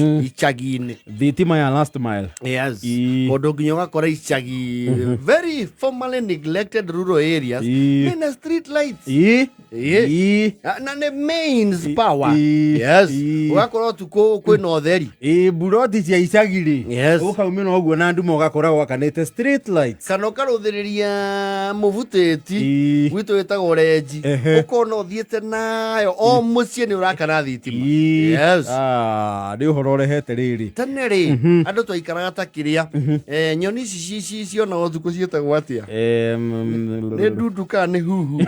Icagi-inĩ. Thitima ya last mile. Yes. Ĩĩ. Kũndũ nginya ũgakora icagi, very formerly neglected rural areas, mena street lights. Ĩĩ. Ah, na nĩ mains power. Yes. Ũgakora ũtukũ kwĩna ũtheri. Ĩĩ, mburoti cia icagi rĩ, ũkaumĩra ũguo na nduma ũgakora gwakanĩte street lights. Kana ũkarũthĩrĩria mũbutĩti gwitũ wĩtagwo renji, ũkona ũthiĩte nayo o mũciĩ nĩ ũrakana thitima. Yes. Ah, nĩ ũhoro ũrehete rĩrĩ. Tene rĩ, andũ twaikaraga ta kĩrĩa, nyoni ici cionagwo ũtukũ ciĩtagwo atĩa? Nĩ ndundu kana nĩ huhu?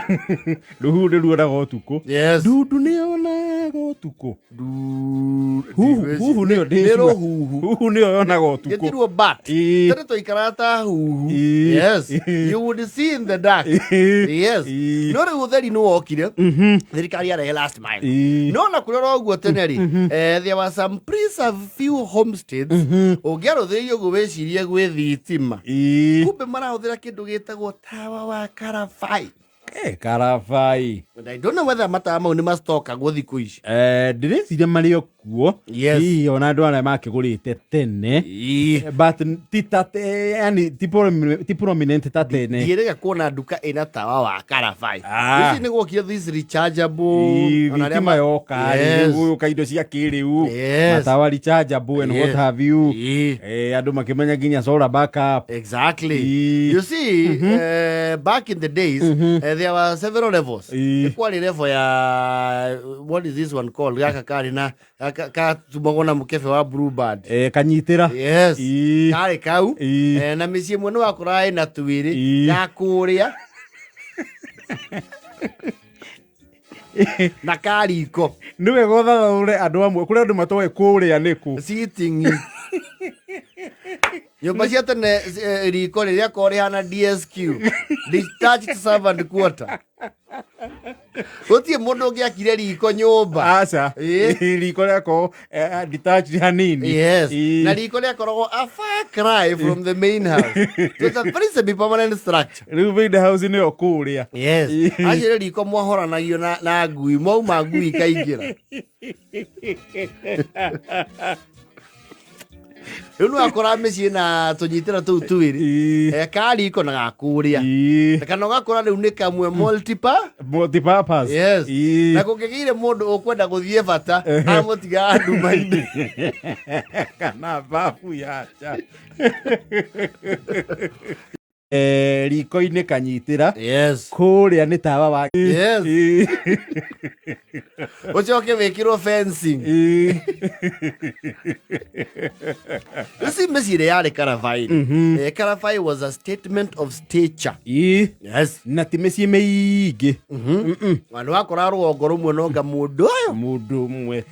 Rũhuhu nĩ ruonaga ũtukũ. Yes. Ndundu nĩ yonaga ũtukũ. Huhu. Huhu nĩyo Nĩ ndĩcua. rũhuhu. Huhu nĩyo yonaga ũtukũ. Gĩtirwo bat. Tene twaikaraga ta huhu. Yes. You would see in the dark. Yes. No rĩu ũtheri nĩ wokire, thirikari yarehe last mile. No na kũrora ũguo tene rĩ, there were some preserve few homesteads ũngĩarũthĩrĩirie ũguo wĩcirie gwĩ thitima, kumbe marahũthĩra kĩndũ gĩtagwo tawa wa karabai. Karabai. And I don't know whether matawa mau nĩ mastokagwo thikũ ici. Ndĩreciria marĩ o kuo. Hihi ona andũ arĩa makĩgũrĩte tene. But ti ta yani ti prominent ta tene. Ndiĩrĩga kuona nduka ĩna tawa wa karabai. Ah. Ici nĩ gwokire this rechargeable. Ona arĩa Thitima yoka gũka indo cia kĩrĩu, matawa rechargeable and what have you. Andũ makĩmenya nginya solar backup. Exactly. You see, back in the days, there were several levels. Nĩ kwarĩ level ya, what is this one called? Gaka karĩ na gatumagwo na mũkebe wa Bluebird. Kanyitĩra. Yes. Karĩ kau. Na mĩciĩ ĩmwe nĩ wakoraga ĩna twĩrĩ, ya kũrĩa na kariko. Nĩ wega ũthathaũre andũ amwe, kũrĩ andũ matoĩ kũrĩa nĩkũ. Sitting. Nyũmba cia tene, riko rĩrĩa korwo rĩhana DSQ, detached servant quarter, gũtirĩ mũndũ ũngĩakire riko nyũmba. Aca. Riko rĩakorwo detached hanini. Yes. Na riko rĩakoragwo a far cry from the main house. So it's a very semi permanent structure. Rĩu main house nĩyo kũrĩa. Yes. Acio riko mwahoranagio na ngui, mwauma ngui ikaingĩra. Rĩu nĩ wakora mĩciĩ na tũnyitĩra tũu twĩrĩ. Kariko na gakũrĩa. Kana ũgakora rĩu nĩ kamwe multipa Multipurpose. Yes. Na kũngĩgĩire mũndũ ũkwenda gũthiĩ bata, amũtigaga nduma-inĩ. Kana babu ya nja. Riko-inĩ kanyitĩra. Kũrĩa nĩ tawa wa Ũcoke wĩkĩrwo fencing. Ici mĩciĩ ĩrĩa yarĩ karabai. Karabai was a statement of stature. Yes. Na ti mĩciĩ mĩingĩ. Andũ wakora rũgongo rũmwe nonga mũndũ ũyũ. Mũndũ ũmwe.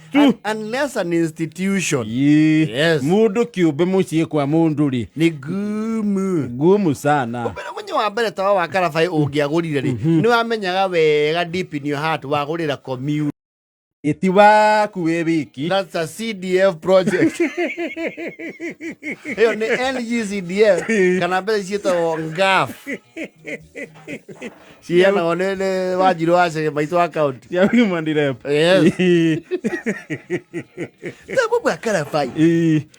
Unless an institution. Yes. Mũndũ kĩũmbe mũciĩ kwa mũndũ rĩ, nĩ ngumu. Ngumu sana. Mbere mũnye wa mbere tawa wa karabai ũngĩagũrire rĩ, nĩ wamenyaga wega deep in your heart wagũrĩra community. Ti waku wĩ wiki. That's a CDF project. Ĩyo nĩ NGCDF kana mbeca ciĩtagwo NGAF. Ciheanagwo nĩ Wanjiru wa Chege maitũ wa county. Cia human rep. Yes. Tabu bwa karabai.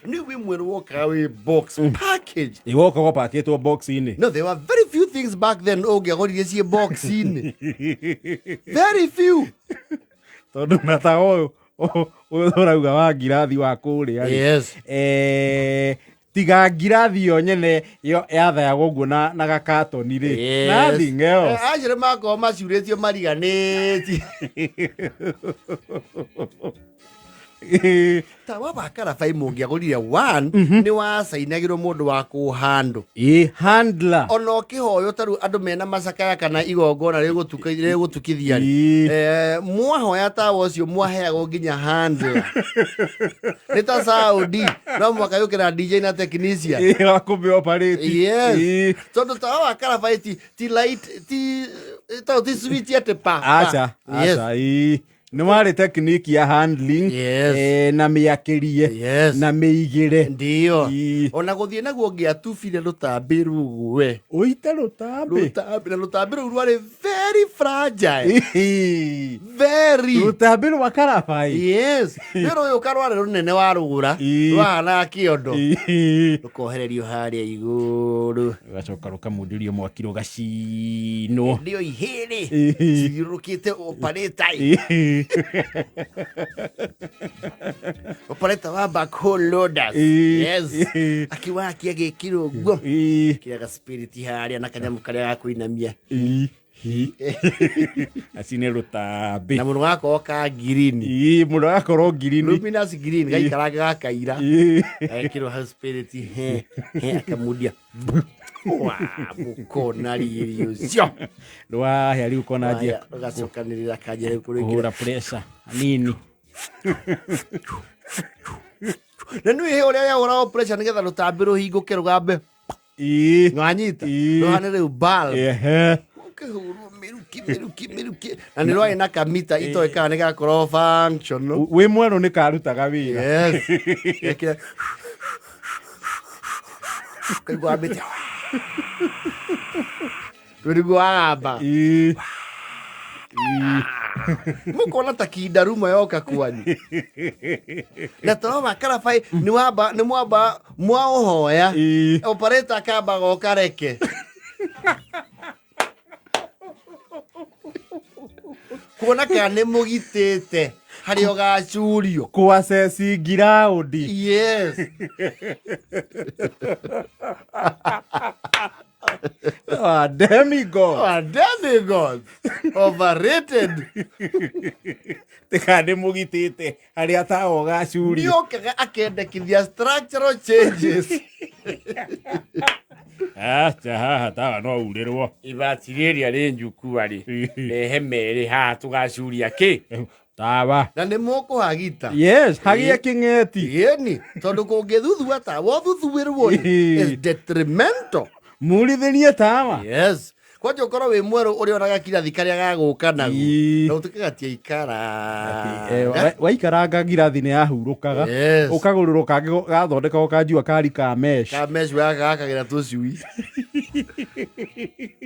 Nĩ wĩ mwerũ wokaga wĩ box package. Iwoka gwapakĩtwo box-inĩ. No, there were very few things back then ũngĩagũrire ciĩ box-inĩ. Very few. Tondũ na ta ũyũ ũyũ ũrauga wa ngirathi wa kũrĩa rĩ. Tiga ngirathi yo nyene yo yathayagwo ũguo na gakatoni rĩ. Nothing else. Acio nĩ makorwo macurĩtio mariganĩtie. Tawa wa karabai mũngĩagũrire one, nĩ wacainagĩrwo mũndũ wa kũhandũ. Ĩ, handler. Ona ũkĩhoywo ta rĩu andũ mena macakaya kana igongona rĩgũtukithia rĩ, mwahoya tawa ũcio mwaheagwo nginya handler. Nĩ ta Saudi, no mũhaka yũke na DJ na technician. Ĩ, wa kũmĩ operate. Yes. Tondũ tawa wa karabai ti light, ti to ti switch atĩ pa, pa. Aca, aca, ĩ. Nĩ warĩ technique ya handling. Yes. Na mĩakĩrie na mĩigĩre. Ndio. Ii. Ona gũthiĩ naguo ngĩatubire rũtambĩ rũgwe. Ũite rũtambĩ. Rũtambĩ, na rũtambĩ rũu rwarĩ very fragile. Ii. Very. Rũtambĩ rwa karabai. Yes, nĩ rũyũ karwarĩ rũnene warũgũra. Rwahanaga kĩondo. Rũkohererio harĩa igũrũ. Rũgacoka rũkamundirio mwaki rũgacinwo. Ndio, ihĩrĩ cithiũrũrũkĩte operator. Operator wa backhoe loaders. Yes. Akiwakia gĩkĩrwo guo. Kĩaga spirit harĩa na kanyamũ karĩa ga kũinamia. Acine rũtambĩ. Na mũno gakorwo ka ngirini. Ii, mũno gakorwo ngirini. Luminous green gaikaranga gakaira. Agekĩrwo hau spirit, he he akamundia. Wa mũkona riri ũcio. Rwahĩa rĩu kona njia. Rũgacokanĩrĩra kanjĩra rĩu kũrĩkĩra. Kũhũra pressure nini. Na nĩ ũrĩa yahũragwo pressure nĩgetha rũtambĩ rũhingũke rũgambe. Nwanyita. Rũhane rĩu bulb. Ũkĩhũrwo mĩruki mĩruki mĩruki, na nĩ rwarĩ na kamita itoĩ kana nĩ gakorwo functional. Wĩ mwerũ nĩ karutaga wĩra. Yes. Gekĩra kaigua wambĩte rĩu nĩguo wagamba. Mũkona ta kindaruma yoka kwanyu na toro wa karabai nĩ wamba nĩ mwamba mwaũhoya. Operator akamba goka reke kuona kana nĩ mũgitĩte harĩa ũgacurio. Kũassess ground. Yes. Ah, demigod. Oh, demigod overrated. Tika nĩ mũgitĩte harĩa tawa ũgacurio. Nĩokaga akendekithia structural changes. Acha haha tawa no urĩrwo. Ibati rĩrĩa rĩ njukua rĩ rehe merĩ haha tũgacuria kĩ. Tawa. Na nĩ mũkũhagita. Yes, hagia kĩng'eti. Ĩni tondũ kũngĩthuthua tawa ũthuthuĩrwo rĩ is detrimental. Murithĩrie tawa. Yes, kwanja ũkorwo wĩ mwerũ ũrĩa onaga kirathi karĩa gagũka naguo na ũtuĩke gatiaikara. Waikaranga ngirathi nĩ yahurũkaga. Yes. Ũkagũrĩrwo kangĩ gathondekagwo kanjua kari ka mesh. Kamesh gakagĩra tũcui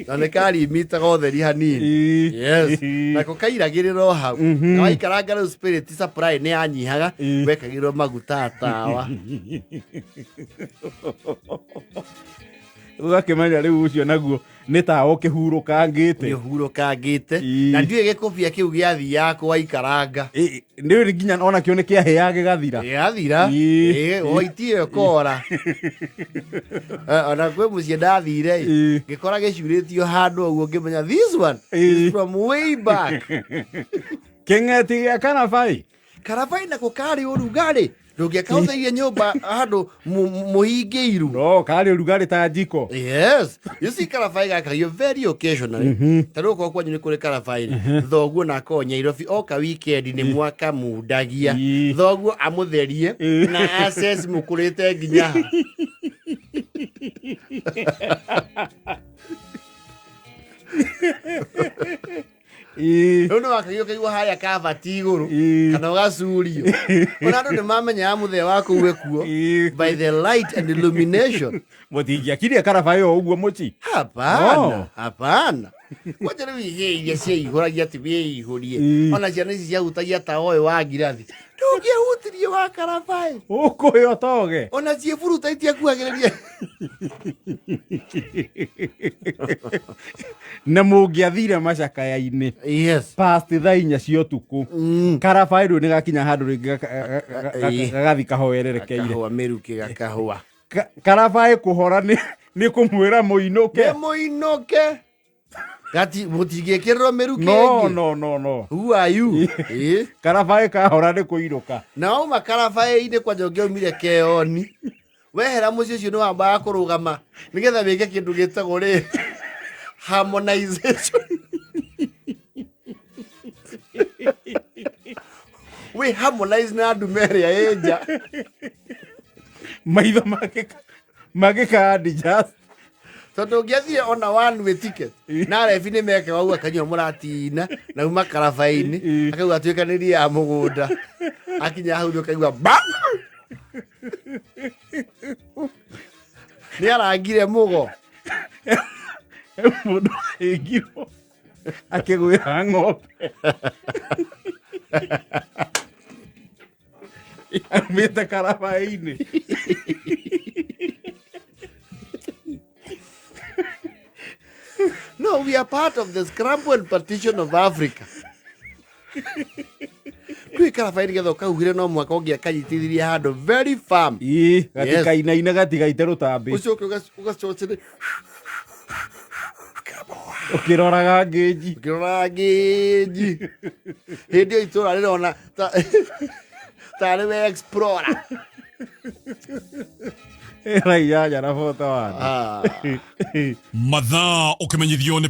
na nĩ karimitaga ũtheri hanini. Yes. Nako kairagĩrĩra o hau na waikaranga rĩu spirit supply nĩ yanyihaga. Wekagĩrwo maguta tawa. Ũgakĩmenya rĩu ũcio naguo nĩ tawa ũkĩhurũkangĩte. Nĩ ũhurũkangĩte. Na ndiũĩ gĩkũbia kĩu gĩathiaga kũ waikaranga. Nĩ nginya onakĩo nĩ kĩahĩaga gĩgathira. Gĩgathira. Woiti ĩyo kora. Ona kwĩ mũciĩ ndathire ngĩkora gĩcurĩtio handũ ũguo ngĩmenya this one is from way back. Kĩng'eti gĩa karabai. Karabai nako karĩ ũrugarĩ ndũngĩakahũthĩire nyũmba handũ mũhingĩirwo. No karĩ ũrugarĩ ta njiko. Yes, you see karabai gakagio very occasionally. Ta rĩu okorwo kwanyu nĩ kũrĩ karabai rĩ, thoguo na akorwo Nyairobi oka weekend nĩ mwakamundagia. Thoguo amũtherie na access mũkũrĩte nginya ha. Rĩu nĩ wakagio ũkaigua harĩa kabati igũrũ kana ũgacurio. Ona andũ nĩ mamenyaga mũthee waku wĩ kuo by the light and illumination. Mũtingĩakirie karabai o ũguo mũci. Hapana. No. Hapana. Kwanja rĩu ihĩĩ iria ciaihũragia atĩ wĩihũrie. Ona ciana ici ciahutagia tawa ũyũ wa ngirathi. Ndũngĩahutirie wa karabai. Ũkũhĩa ũtoge. Ona ciĩburuta itiakuhagĩrĩria. Na mũngĩathire macakaya-inĩ. Yes. Past thaa inya cia ũtukũ. Karabai rĩu nĩ gakinya handũ rĩngĩ gagathi kahoererekeire. Gakahũa mĩrukĩ gakahũa. Karabai kũhora nĩ kũmwĩra mũinũke. Nĩ mũinũke. Gati mũtingĩkĩrĩrwo mĩrukĩ No, ĩngĩ. no, no, no. Who are you? Karabai kahora nĩ kũinũka. Na wauma karabai-inĩ kwanja ũngĩaumire keoni. Wehera mũciĩ ũcio nĩ wambaga kũrũgama nĩgetha wĩke kĩndũ gĩtagwo rĩ harmonization. We harmonize na ndume ĩrĩa ĩ nja. Maitho magĩka adjust. Tondũ ũngĩathire ona one way ticket na rebi nĩ mekaga ũguo, akanyua mũratina na uma karabainĩ, akauga atuĩkanĩrie ya mũgũnda, akinya hau thĩ ũkaigua ba nĩ arangire mũgo. Mũndũ ahĩngirwo akĩgwĩra ng'ombe aumĩte karabainĩ. No, we are part of the scramble and partition of Africa. Kwĩ karabainĩ getha ũkahuhire no mwaka ũngĩakanyitithirie handũ very firm. Ii, gatikainaine, gatigaite rũtambĩ. Ũcoke ũgacocere. Ũkĩroraga ngĩnji. Ũkĩroraga ngĩnji. Hĩndĩ ĩyo itũra rĩrona tarĩ we explorer. Ĩra inyanya na bota wani. Ah. Mathaa ũkĩmenyithio nĩ